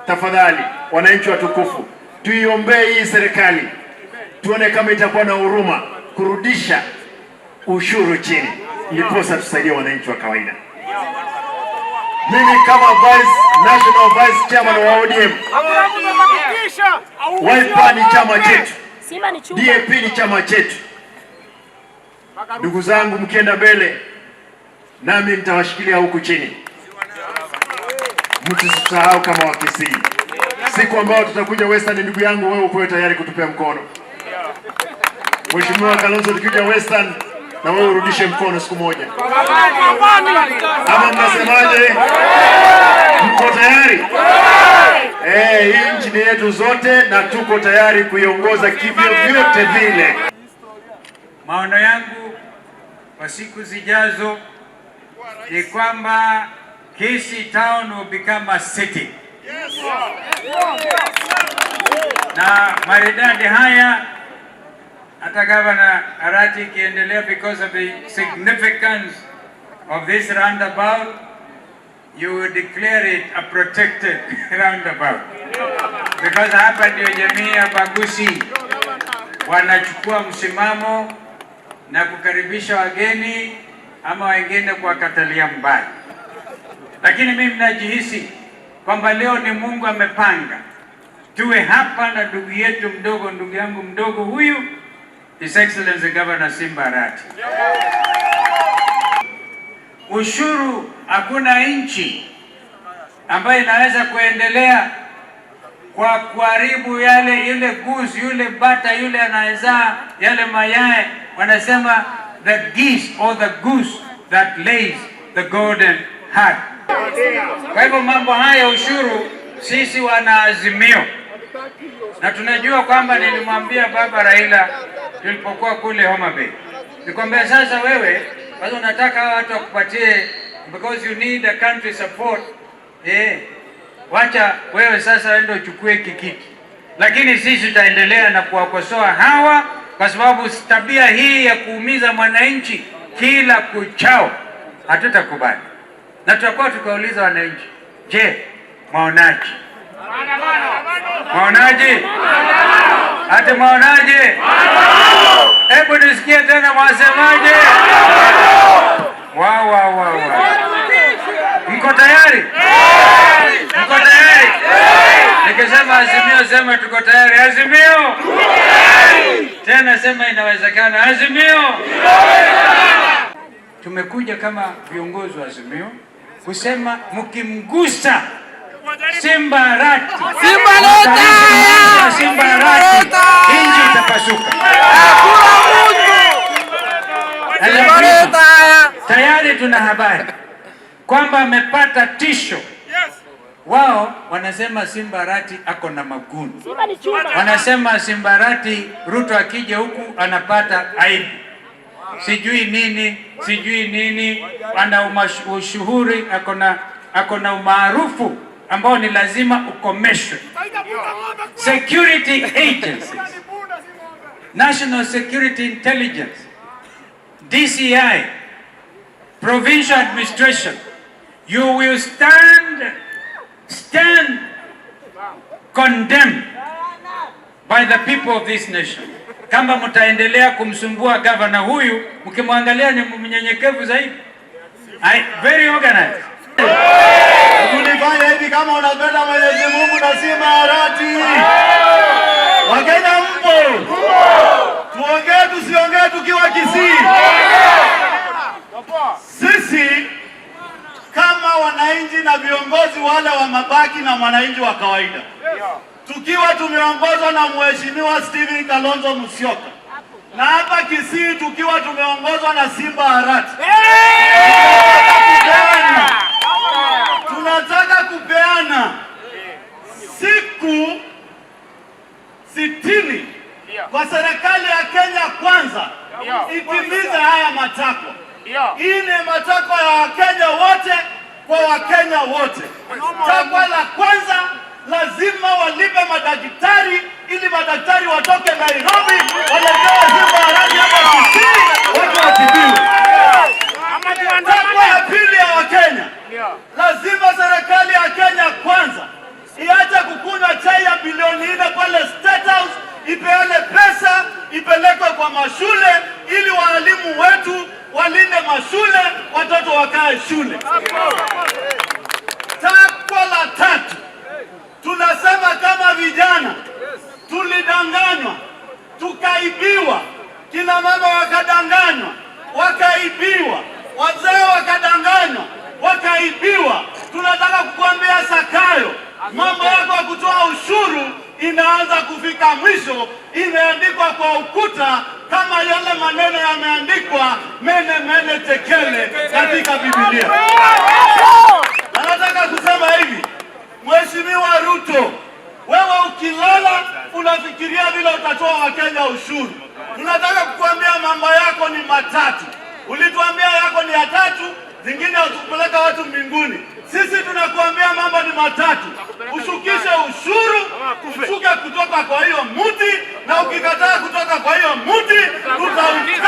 Tafadhali wananchi watukufu, tuiombee hii serikali, tuone kama itakuwa na huruma kurudisha ushuru chini, ndiposa tusaidie wananchi wa kawaida. Mimi kama vice national vice chairman wa ODM, Wiper ni chama chetu, Simba ni chuma. DAP ni chama chetu. Ndugu zangu, mkienda mbele nami nitawashikilia huku chini, mtusisahau kama Wakisii. Siku ambayo tutakuja Western, ndugu yangu, wewe ukuwe tayari kutupea mkono. Mheshimiwa Kalonzo, tukija Western na wewe urudishe mkono siku moja, ama mnasemaje? Mko tayari? Eh, hii nchi ni yetu zote na tuko tayari kuiongoza kivyo vyote vile. Maono yangu kwa siku zijazo ni kwamba Kisii Town will become a city. Na maridadi haya, hata Gavana Arati ikiendelea, because of the significance of this roundabout, you will declare it a protected roundabout, because hapa ndio jamii ya Bagusi wanachukua msimamo na kukaribisha wageni ama wengine kuwakatalia mbali. Lakini mimi najihisi kwamba leo ni Mungu amepanga tuwe hapa na ndugu yetu mdogo, ndugu yangu mdogo huyu, His Excellency Governor Simba Arati. Ushuru, hakuna nchi ambayo inaweza kuendelea kwa kuharibu yale yule goose, yule bata yule anayezaa yale mayai, wanasema the geese or the goose that lays the golden heart. Kwa hivyo mambo haya ushuru, sisi wanaazimio na tunajua kwamba nilimwambia baba Raila tulipokuwa kule Homa Bay, nikwambia sasa, wewe sasa unataka hawa watu wakupatie because you need a country support, wacha wewe sasa ende uchukue kikiti, lakini sisi tutaendelea na kuwakosoa hawa kwa sababu tabia hii ya kuumiza mwananchi kila kuchao hatutakubali, na tutakuwa tukauliza wananchi, je, mwaonaje? Mwaonaje? Hata mwaonaje? Hebu nisikie tena, mwasemaje? Wa wa wa wa. Mko tayari? Mko tayari? Nikisema Azimio, sema tuko tayari. Azimio! Tena sema inawezekana. Azimio! Tumekuja kama viongozi wa Azimio kusema mkimgusa Simba Arati, Simba lota! Simba Arati, nchi itapasuka. Simba lota! Tayari tuna habari kwamba amepata tisho. Wao wanasema Simba Arati ako na maguni, Simba ni chuma. Wanasema Simba Arati, Ruto akija huku anapata aibu, sijui nini, sijui nini, ana ushuhuri, ako na umaarufu ambao ni lazima ukomeshwe. Security agencies, National Security Intelligence, DCI, provincial administration, you will stand condemned by the people of this nation. Kama mtaendelea kumsumbua gavana huyu, mkimwangalia ni mnyenyekevu zaidi. Very organized. Tulifanya hivi kama unapenda Mwenyezi Mungu na Simba Arati. Wakenya mpo? Tuongee tusiongee tukiwa Kisii? Sisi kama wananchi na viongozi wale wa mabaki na mwananchi wa kawaida, tukiwa tumeongozwa na Mheshimiwa Stephen Kalonzo Musyoka na hapa Kisii tukiwa tumeongozwa na Simba Arati, tunataka kupeana siku 60 kwa serikali ya Kenya Kwanza itimize haya matakwa. Hii ni matakwa ya Wakenya wote kwa Wakenya wote. Takwa la kwanza, lazima walipe madaktari ili madaktari watoke Nairobi waletewe Simba Arati hapa Kisii, watu watibiwe. Takwa ya pili ya Wakenya, lazima serikali ya Kenya Kwanza iache mashule, watoto wakae shule. Takwa la tatu, tunasema kama vijana tulidanganywa, tukaibiwa, kina mama wakadanganywa, wakaibiwa, wazee wakadanganywa, wakaibiwa. Tunataka kukuambia Zakayo, mambo yako ya kutoa ushuru inaanza kufika mwisho, imeandikwa kwa ukuta kama yale maneno yameandikwa mene mene tekele katika Biblia. Na nataka kusema hivi, Mheshimiwa Ruto, wewe ukilala unafikiria vile utatoa Wakenya ushuru. Tunataka kukuambia mambo yako ni matatu. Ulituambia yako ni ya tatu, zingine kupeleka watu mbinguni. Sisi tunakuambia mambo ni matatu: ushukishe ushuru, ushuke kutoka kwa hiyo mti, na ukikataa kutoka kwa hiyo mti tutauchoma.